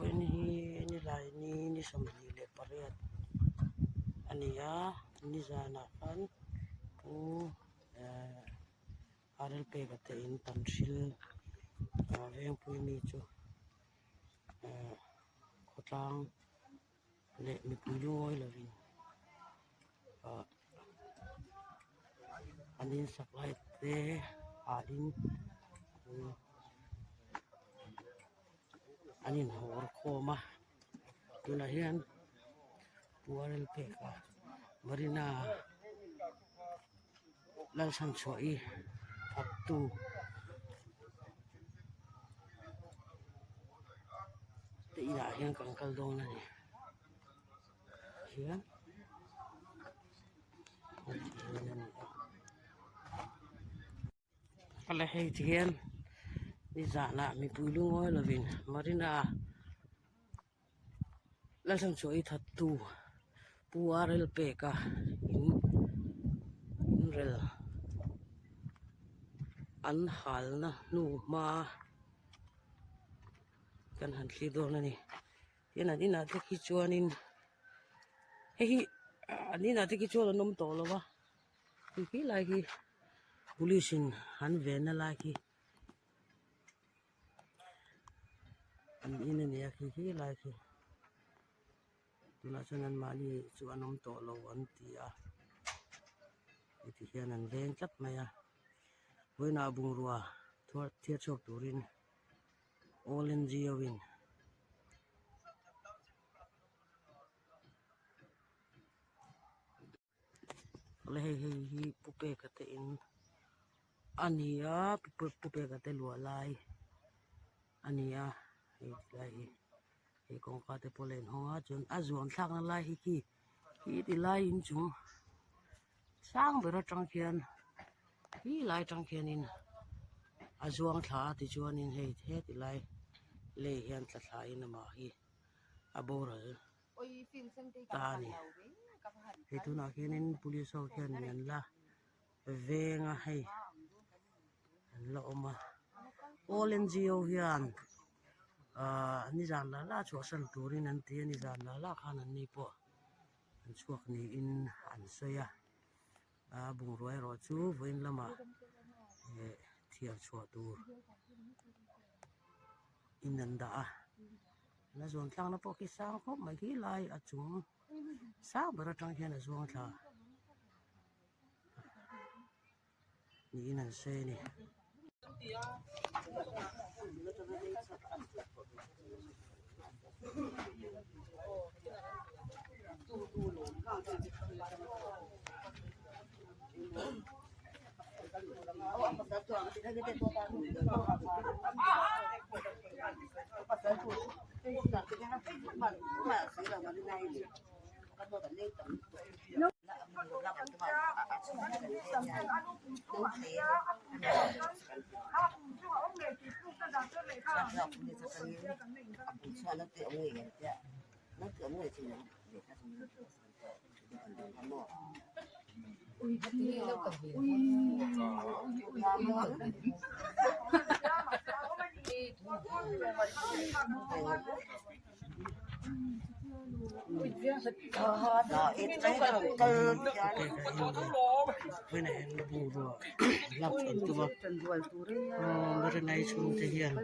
Vawiin hi nilai ni ni 28 a ni a nizanah khan pu ehh Rlpeka te in tam hril ah vengpui mi chu ehh khawtlang leh mipui lungawi lovin ah an insak lai te halin an inhawr khawm a tunah hian Puarelpeka Marina Lalchhanchhuahi thawktu te inah hian kan kal dawn a ni hian Awle hei ti hian nizanah mipui lungawi lovin Marina Lalchhanchhuahi thattu Pu RL Peka in inrel an halna hnu hma kan han thlir dawn a ni. Tin an inah te khi chuanin hei hi an inah te khi chuan an awm tawh lo va hei khi lai hi police in an venna lai khi an in a ni a khi khi lai khi tunah chuan anmahni chu an awm tawh lo an ti a heti hian an veng tlat mai a vawiinah bungrua thiar chhuak turin All NGO in awle hei hei hi pu peka te in a ni a pu peka te luah lai a ni a hei tilai hi hei kawngka te pawh a inhawng a chuan a zuan thlakna lai hi khi khi tilai inchung sang ber atang khian khi lai atang khianin a zuang thla a tichuanin hei heti lai lei hian tla thlain amah hi a boral ta a ni hei tunah khianin police ho khianin an la veng a hei an la awm a all N_G_O hian ahh nizan lah lah chhuahsan turin an ti a nizan lah lah khan an ni pawh. An chhuak niin an sawi a a bungrua erawh chu vawiin lamah eh thiar chhuah tur in an dah a a zuan tlakna pawh khi sang khawp mai khi lai a chung sang ber atang hian a zuang thla. Niin an sawi a ni. Marinai chhungte hian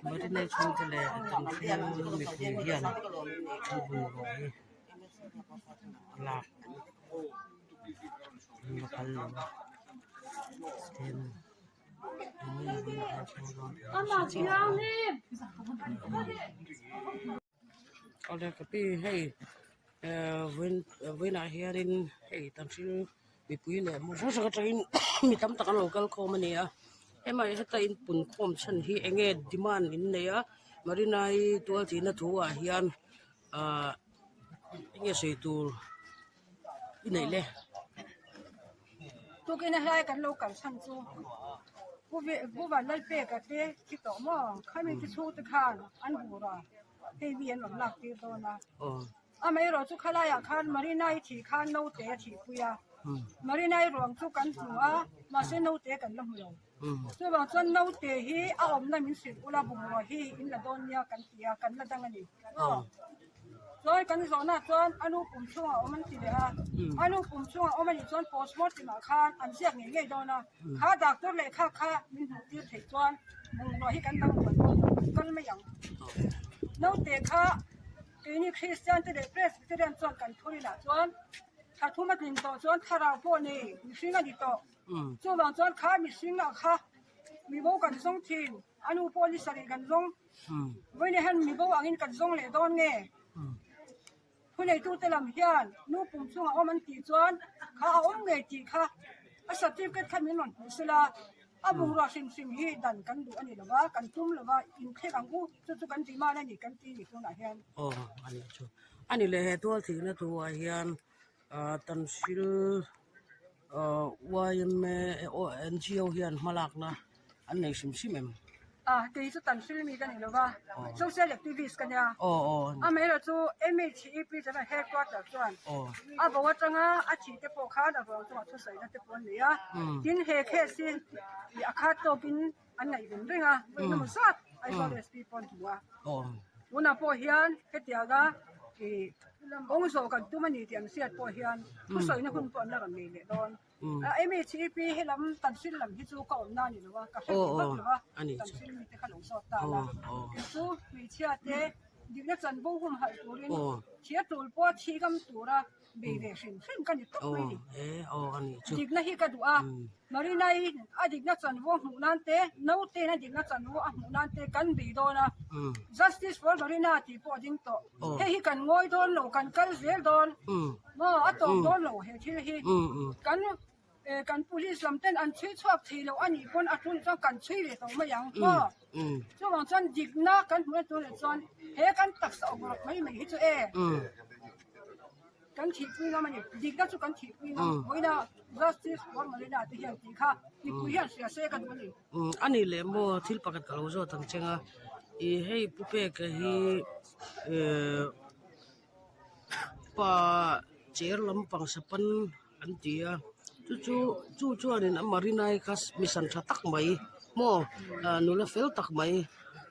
Marinai chhungte leh kan thil mipui hian an bungrua hi lak an la phal lo a tin. Awle ka pi hei ehh vawiin vawiinah hianin hei tan hring mipui leh hmun hrang hrang atangin mi tam tak an lo kal khawm a ni a hemi heta in pun khawm chhan hi eng nge demand in nei a Marina-i tual tihna thu ah hian ahh eng nge sawi tur. I neih le. Tukin a hlai kan lo kal chhan chu Pu Pu Vanlalpeka te thi tawh maw? Khami te chhungte khan an bur a, hei mi an rawn lak tir dawn a. Amaherawh chu khalaiah khan Marina-i thih khan naute a thihpui a. Marinai ruang chu kan hmu a, mahse naute kan la hmu lo. Chuvang chuan naute hi a awmna min hrilh ula bungrua hi in la dawn nia kan ti a, kan la dang a ni. Chuan kan zawhna chuan a nu pum chhungah awm an ti leh a, a nu pum chhungah awm a nih chuan postmortem ah khan an ziak ngei ngei dawn a, kha doctor lehkha kha min hmuh tir theih chuan bungrua hi kan dang rual dawn lo, kan kal mai ang. Naute kha keini Kristian te leh Presbyterian chuan kan thurinah chuan thla thum a tlin tawh chuan thlarau pawh nei mihring a ni tawh. Chuvang chuan kha mihring ah kha mibo kan zawng thin, a nu pawh ni sarih kan zawng. Vawiin hian mibo angin kan zawng leh dawn nge? Thuneitute lam hian nu pum chungah awm an tih chuan kha a awm ngei tih kha a certificate kha min rawn hmuh sela, a bungrua hrim hrim hi dan kan duh a ni lova, kan tum lova, inthlek ang u, chu chu kan demand a ni kan ti ni tunah hian. Aw a nih chu. A ni leh he tual thihna thuah hian Tanhril yma NGO hian hmalakna an nei hrim hrim em? A, kei chu Tanhril mi ka ni lo va, social activist ka nia. Amaherawh chu MHEP chuan headquarter chuan a bo atanga a thih te pawh khan a ruang chungah thusawina te pawh an nei a. Tin, he case hi a khat tawkin an ngaihven reng a, vawi engemaw zat Aizawl SP pawh an hmu a. Tunah pawh hian hetianga ih kawng zawh kan tum a ni tih an hriat pawh hian thusawina hun pawh an la rawn nei leh dawn. MHEP he lam Tanhril lam hi chu ka awmna a ni lo a, ka hre thei vak lo a, Tanhril mite kha lo zawt ta la. Kei chu hmeichhia te dikna chanvo humhalh turin thih a tul pawh a thih ngam tura Bei ve hrim hrim ka ni tawp mai ni. Dikna hi ka duh a, Marina-i a dikna chanvo hmuh nan te, naute-in a dikna chanvo a hmuh nan te kan bei dawn a. Justice for Marina tih pawh a ding tawh. Hei hi kan ngawi dawn lo, kan kal zel dawn. Maw a tawp dawn lo he thil hi. Kan kan police lam ten an chhui chhuak thei lo a nih pawn a tul chuan kan chhui ve tawh mai ang maw. Chuvang chuan dikna kan hmuhna tur leh chuan he kan taksa awm rawk mai mai hi chu e. Kan thihpui ngam a ni. Dikna chu kan thihpui ngam. Vawiina Justice for Marina te hian tih kha mipui hian hria se ka duh a ni. A nih leh maw thil pakhat ka lo zawt ang cheng a, i hei Pu Peka hi pa chair lampang sapan an ti a chu chu chu chuanin a Marina-i kha mi san tha tak mai maw ah nula fel tak mai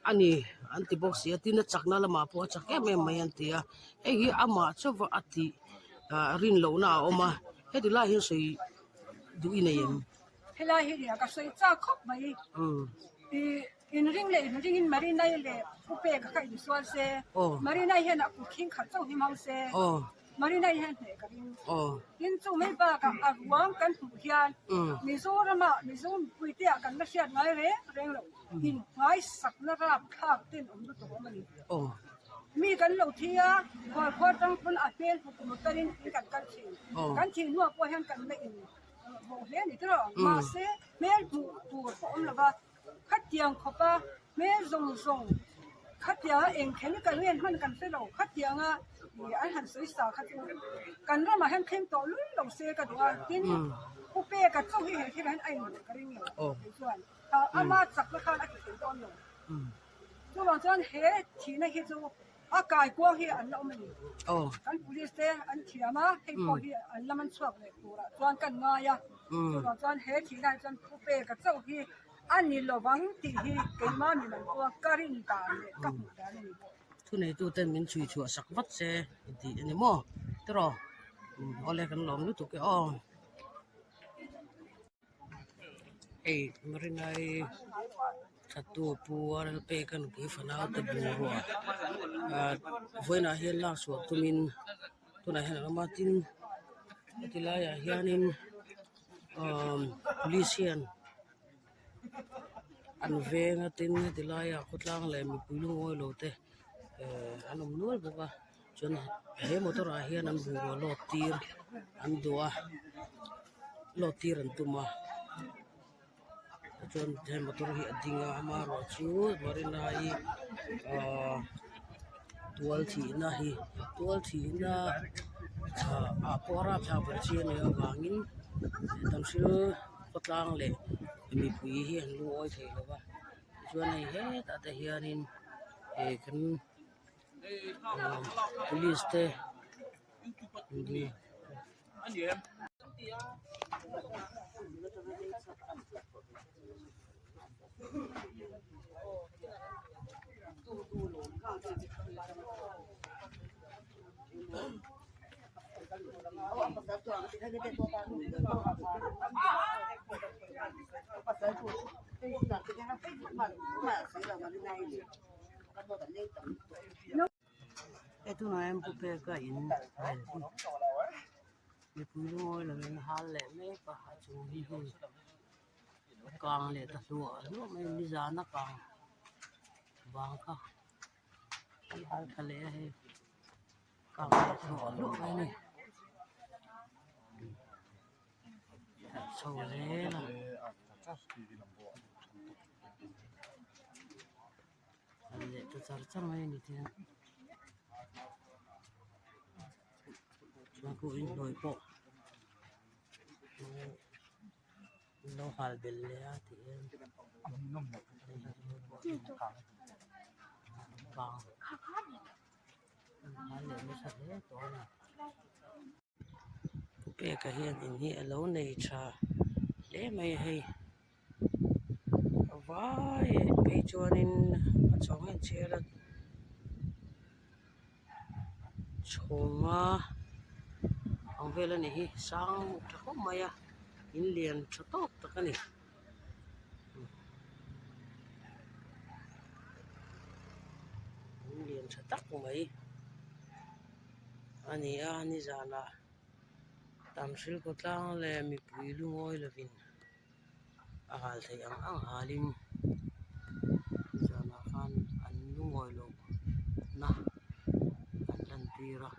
a ni an ti bawk si a tin a chakna lamah pawh a chak em em mai an ti a hei hi amah chauh a tih ah rin lohna a awm a heti lai hian sawi duh i nei em? Helai hi nia ka sawi chak khawp mai ih inring leh inringin Marina-i leh Pu Peka kha insual se Marina-i hian a kut khing khat chauh hi hmang se. Marina i hian hneh ka ring. Tin chu mai bakah a ruang kan hmuh hian Mizorama Mizo mipuite ah kan la hriat ngai reng reng lo. In nghaisakna rapthlak ten awm lutuk awm a ni. Mi kan lo thi a, khualkhuar tang pawn a hmel hmu tum tarin in kan kal thin. Kan thih hnuah pawh hian kan la in vawh hle a ni tiraw. Mahse hmel hmuh tur pawh awm lova Khatiang khawpa hmel zawng zawng khatianga eng chemical nge hman kan hre lo, khatianga ih an han sawi sa kha chu kan ramah hian thleng tawh lul lo se ka duh a, tin Pu Peka chauh hi he thil ah hian a inrawlh ka ring lo kei chuan ama chakna khan a ti thei dawn lo. Chuvang chuan he thihna hi chu A kaikuang hi an la awm a ni. Kan police te an thiam a, hei pawh hi an la man chhuak leh turah chuan kan ngai a. Chuvang chuan he thihna hi chuan Pu Peka chauh hi a ni lovang tih hi keimah mi man pawha ka rin dan leh ka hmuh dan a ni bawk. Thuneituten min chhui chhuah sak vat se tih a ni maw? Tiraw? Awle kan lawm lutuk e aw. Hei Marinai thattu pu Ralpeka nupui fanau te bungrua ah vawiinah hian lak chhuah tumin tunah hian an awm a tin heti laiah hianin ahh police hian an veng a tin heti laiah khawtlang leh mipui lungawi lo te ehh an awm nual bawk a chuan he motor ah hian an bungrua load tir an duh a load tir an tum a chuan he motor hi a ding a amaherawhchu Marina-i ahh tual thihna hi tual thihna ah pawh a rapthlak ber chi a nih avangin Tanhril khawtlang leh mipui hi an lungawi thei lo va tichuan hei hetah te hianin eh kan police te. He tunah hian pu peka in rel hi mipui lungawi lovin hal leh mek a a chung hi hei kang leh ta hluah hluah mai a nizan a kang vang kha an hal tha leh a hei kang leh hluah hluah mai a ni chho zel a. An leh ta char char mai a ni tihian chuan khu inhnuai pawh an lo hal belh leh a tih hian kang an hal leh nasa hle tawh a ni. Peka hian in hi a lo nei tha hle mai a hei a vai phei chuanin a chhawng a inchhiar a chhawng a ang vel a nih hi sang tha khawp mai a in lian tha tawk tak a ni. In lian tha tak mai a ni a nizanah Tamhril khawtlang leh mipui lungawi lovin a hal theih ang ang halin nizanah khan an lungawi loh na an lantir a.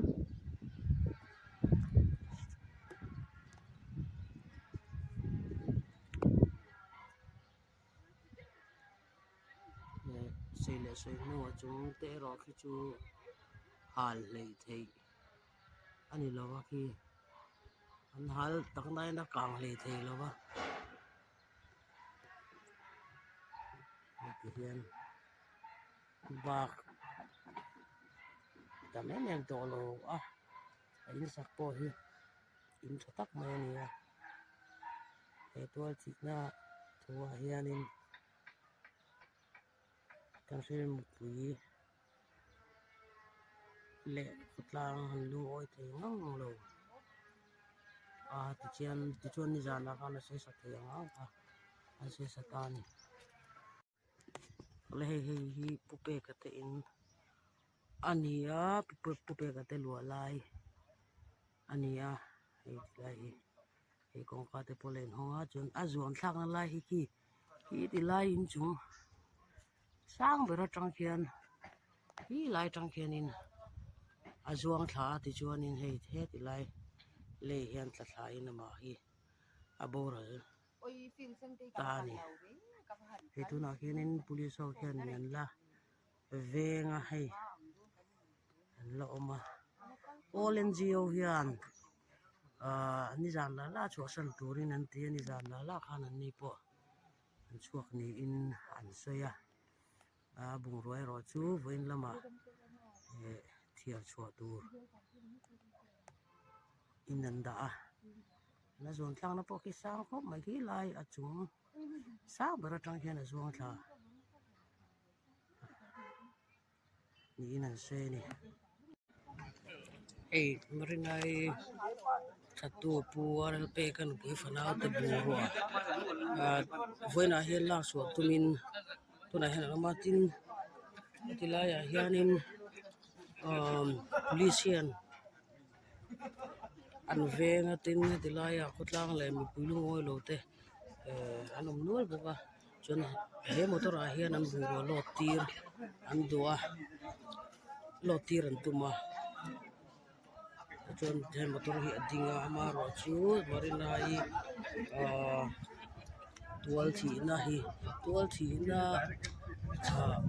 Sei leh sawi hnuah chung te erawh khi chu hal hleih theih a ni lo a khi an hal tak nain a kang hlei thei lo va heti hian bak tam em em tawh lo a a insak pawh hi. In tha tak mai a ni a he tual thihna thuah hianin kan hrilh mipui leh khawtlang han lungawi thei ngang lo a tichian tichuan nizanah khan a sawi thei ang ang a an sawi sa ta a ni. Hei hei hi pu peka te in a ni a pu peka te luah lai a ni a hei tilai hi hei kawngka te pawh a la inhawng a chuan a zuan thlakna lai hi khi khi tilai inchung sang ber atang khian khi lai atang khianin a zuang thla a tichuanin hei heti lai lei hian tla thlain amah hi a boral. Ta a ni hei tunah khianin police ho khianin an la veng a hei an la awm a all N G O hian ahh nizan lah lah chhuahsan turin an ti a nizan lah lah khan an ni pawh an chhuak niin an sawi a a bungrua erawh chu vawiin lamah eh thiar chhuah tur in an dah a. A zuan tlakna pawh khi sang khawp mai khi lai a chung sang ber atang khian a zuang thla niin an sawi a ni. Hei Marinai thattu pu R L Peka nupui fanau te bungrua ah vawiinah hian lak chhuah tumin tunah hian an awm a tin heti laiah hianin ah police hian. An veng a tin heti laiah khawtlang leh mipui lungawi lo te ehh an awm nual bawk a chuan he motor ah hian an bungrua load tir an duh a load tir an tum a chuan he motor hi a ding a amaherawhchu Marina-i ahh tual thihna hi tual thihna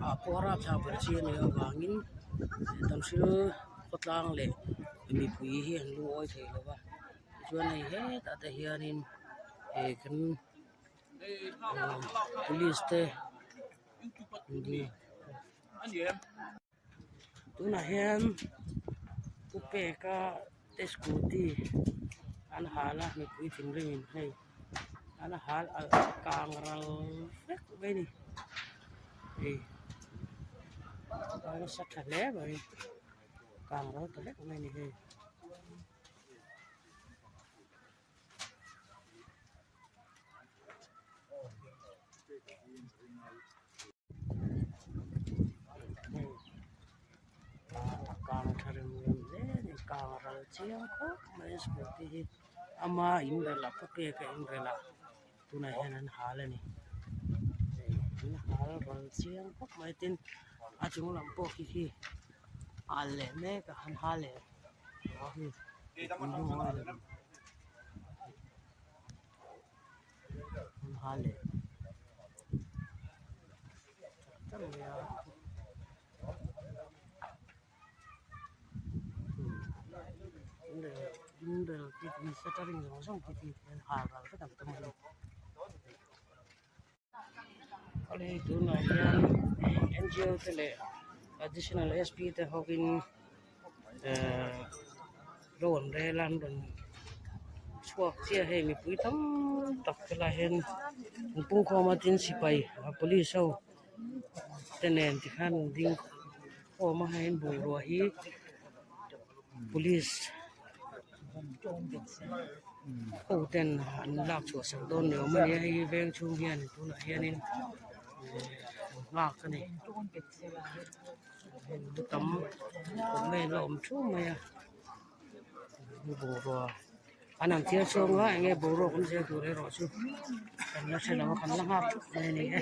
ah pawh a rapthlak ber chi a nih avangin tanhril khawtlang leh mipui hi an lungawi thei lo va tichuan hei hetah te hianin eh kan police te an ding tunah hian pu peka te scooty. An hal a mipui thinrim in hei an hal alh kang ral vek mai a ni hei a nasa tha hle mai kang ral ta vek mai a ni hei. A kang tha rem rem hle a ni kang ral chiang khawp mai a scooty hi ama in relh a pu pek a in relh a tunah hian an hal a ni an hal ral chiang khawp mai tin a chung lam pawh khi khi a alh leh mek a an hal leh an hal leh char char mai a. Hei tunah hian ngo te leh additional sp te hovin ehh ro an rel a an rawn chhuak chiah a hei mipui tam tak te lai hian an pungkhawm a tin sipai police ho te nen tikhan an ding khawm a hei an bungrua hi police ho ten an lak chhuah sak dawn ni awm a ni a hei veng chhung hian tunah hianin ehh an nghak a ni tam awm em a awm thup mai a bungrua an han thlir chhung a enge boruak awm zel tur erawh chu kan la hre lo a kan la nghak thup mai a ni e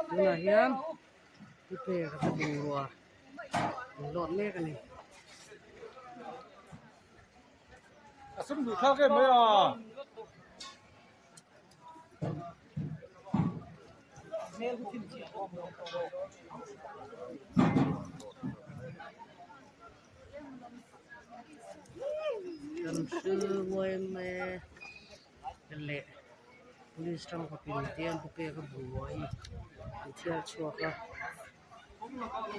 tunah hian thupek a bungrua an lawt mek a ni. Leh police tang kawpin tiang pu pek a bungrua hi an thiar chhuak a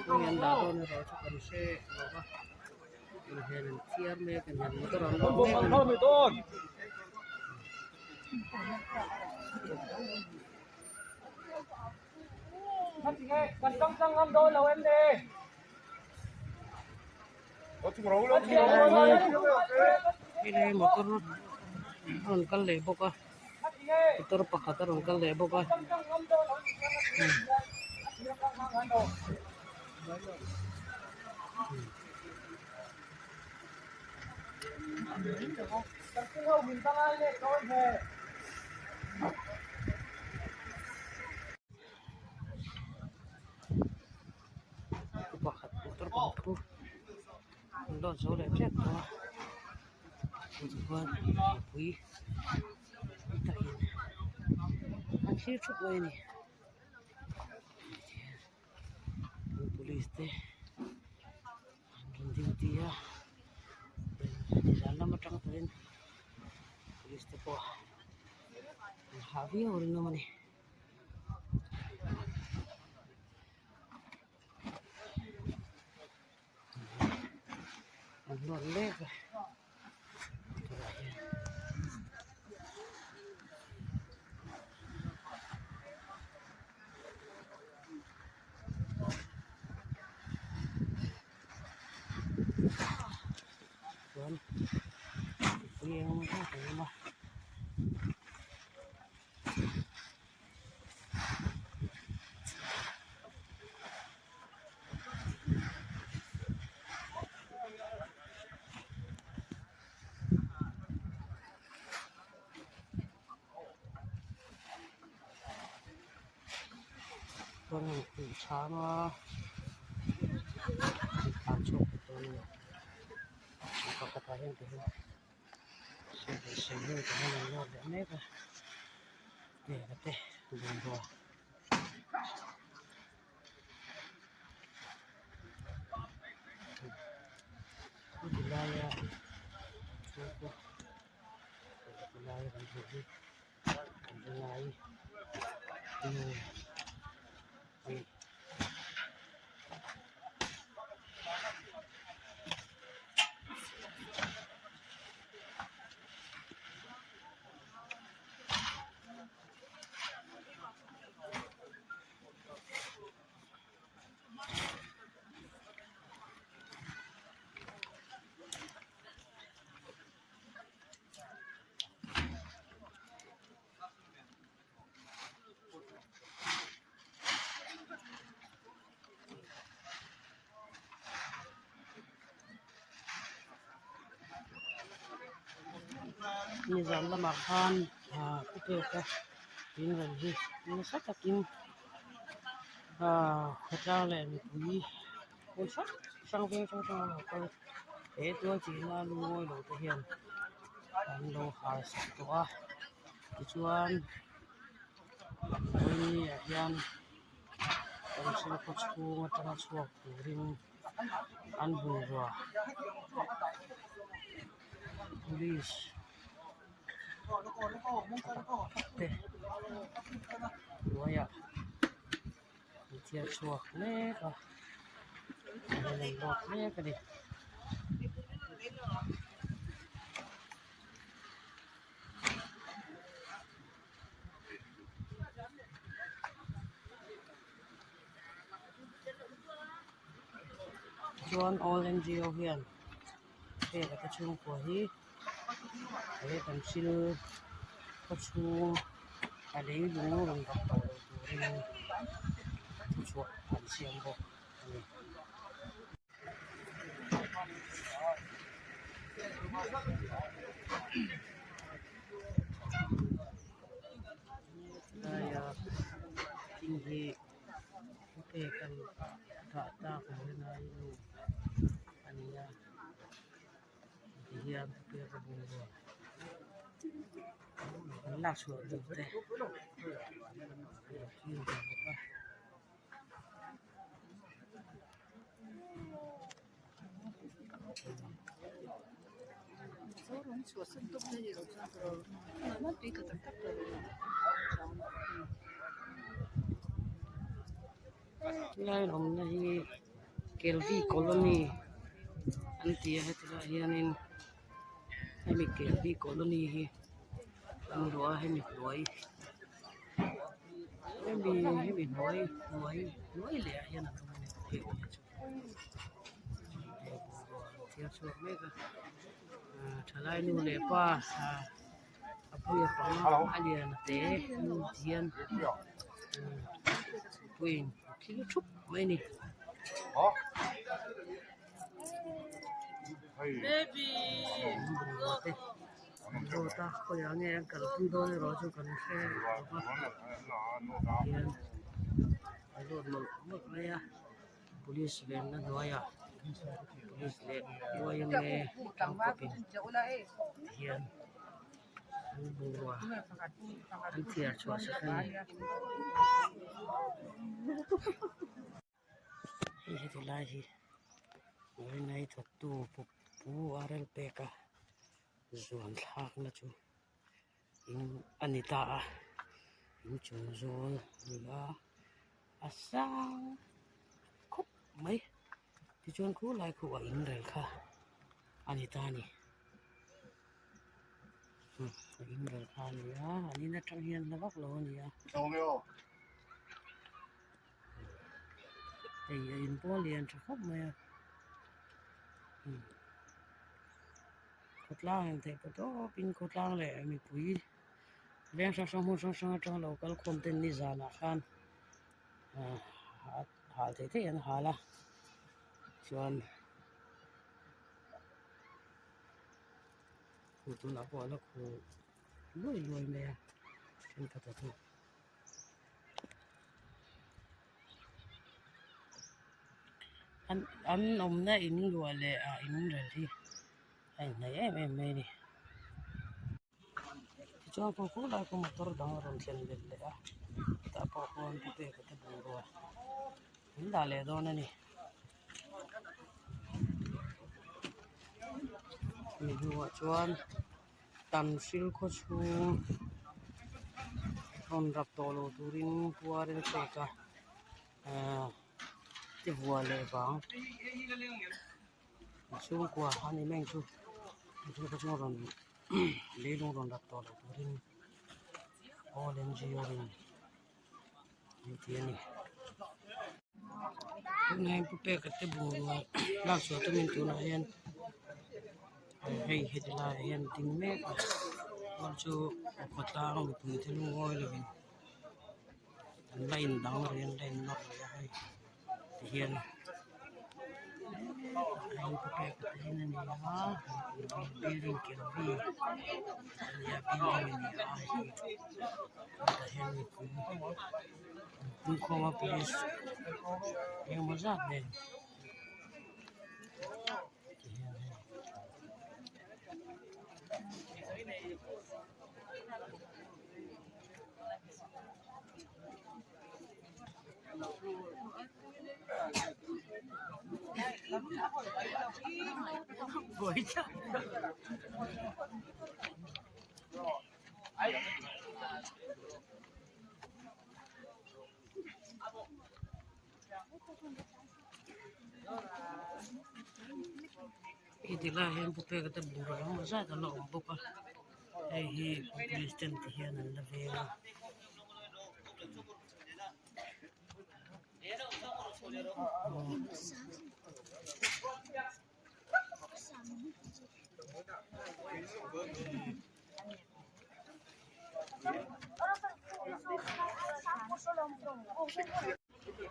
hei an dah dawn erawh chu kan hre lo va inhen an thiar mek a ni motor an lawm mek a ni. Helai motor a rawn kal leh bawk a motor pakhat a rawn kal leh bawk a. Pakhat motor pakhat khu an load zo leh tep tawh a tichuan mipui tam takin an thlir thup mai a ni police te an rawn duty a nizan lam atang tawhin police te pawh an hah viau rinawm a ni. An hlawt mek a tunah hian. Chuan mipui engemaw zat an awm a. Chuan hei khuh chhang a tlan chhuak dawn a ni pakhatah hian tihian. Nizan lamah khan ah pu peka in rawn hi nasa takin ah khawtlang leh mipui hmun hrang hrang veng hrang hrang a lo kal he tual chihna lungawi lo te hian an lo hal sak tawh a tichuan vawiin ah hian kan chhungkaw chhung atanga chhuak turin an bungrua police te hnuaiah an thiar chhuak mek a an in ruat mek a ni. Chuan all N G O hian heng te chhungkua hi he kan thil khaw chhung a leilung rawn dak tawh lo turin thuchhuah an siam bawk a ni. Tlaia thing hi pek an dah tak ang hian a nu a ni a tihian pek a bungrua an lak chhuah duh te a lo thlir ve bawk a. Helai awmna hi Kelvi colony an ti a heti lai hianin hemi Kelvi colony hi an luah a hemi hnuai hemi hemi hnuai hnuai hnuai leh ah hian an awm a ni hei awm chu hei bungrua an thiar chhuak mek a ah thalai nu leh pa ah a pui a pang a lian a te an ti hian puiin a thil thup mai a ni. Bungrua te an zawt a khawiah nge an kalpui dawn erawh chu kan hre lo va tihian an zawt mawlh mawlh mai a police venna hnuaiah police leh yma tangkawpin tihian an bungrua an thiar chhuah sak a ni. Hei heti lai hi rinai thawktu pu R L Peka zuan thlakna chu in a ni ta a inchung zawl a ni a a sang khawp mai tichuan khulai khu a in rel kha a ni ta a ni a in rel kha a ni a an in atang hian hla vak lo a ni a. Hei a in pawh a lian tha khawp mai a khawtlang in theih pawh tawp in khawtlang leh mipui veng hrang hrang hmun hrang hrang atanga lo kal khawm ten nizanah khan ah hal theih theih an hal a chuan tunah pawh a la khuh luai luai mai a thenkhat a chu. An awmna in luah leh ah in rel hi a inhnaih em em mai a ni. Tichuan kawng kawng lai pawh motor dang a rawn thlen belh leh a tah pawh khuan pu peka te bungrua an dah leh dawn a ni. Hemi hnuah chuan Tanhril khaw chhung rawn rap tawh lo turin puar in pek a ahh te vua leh vang chhungkua a ni mai ang chu tanhril khaw chhung rawn leilung rawn rap tawh lo turin all N G O in an ti a ni. Tunah hian pu peka te bungrua lak chhuah tumin tunah hian hei heti laiah hian a ding mek a chuan chu khawtlang mipui te lungawi lovin an la indang reng a an la innawr reng a hei tihian. Hei pu peka te in a ni a building kel vi a ni a building a ni a hei tah hian mipui an pung khawm a police engemaw zat nen ti hian hei. Hei ti lai hian pu peka te bungraw engemaw zat a la awm bawk a hei hi police ten ti hian an la veng a.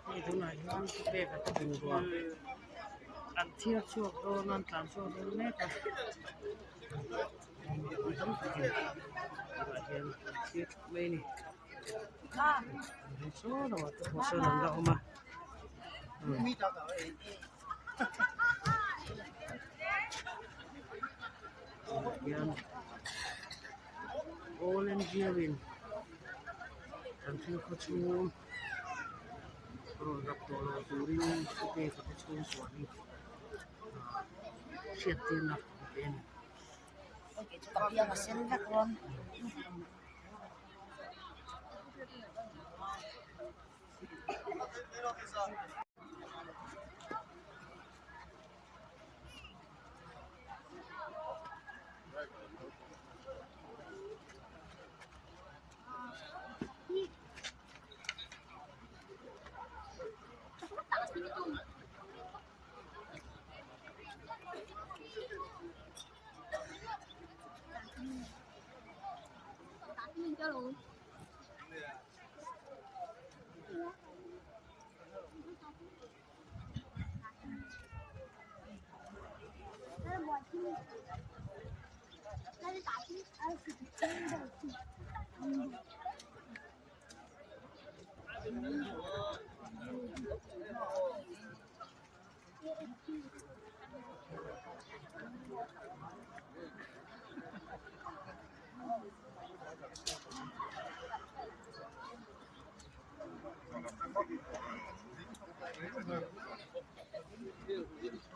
Hei tunah hian pu peka te bungrua an thiar chhuak dawn a an tlan chhuak dawn mek a mipui tam takin tunah hian an thlir thup mai a ni. Saw lo ah te pawh sawn an la awm a hian all engineering kan thil khaw chhung rawn rap tawh lo turin thupek te chhungkua hi hriat tirna an pe a ni.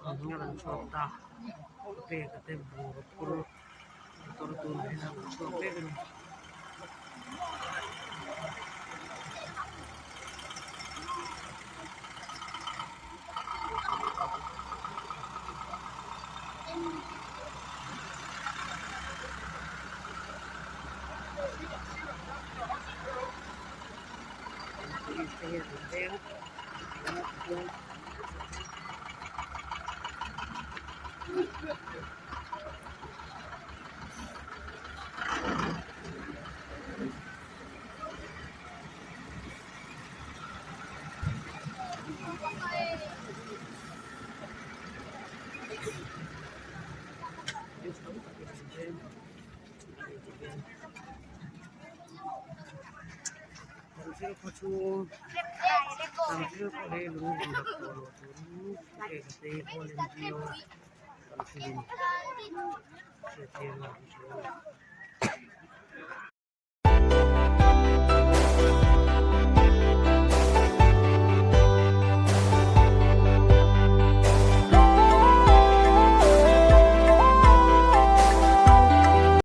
A rawn chhuak ta peka te bungraw phur motor tunah hian a rawn chhuak mek a ni. Police te hian an veng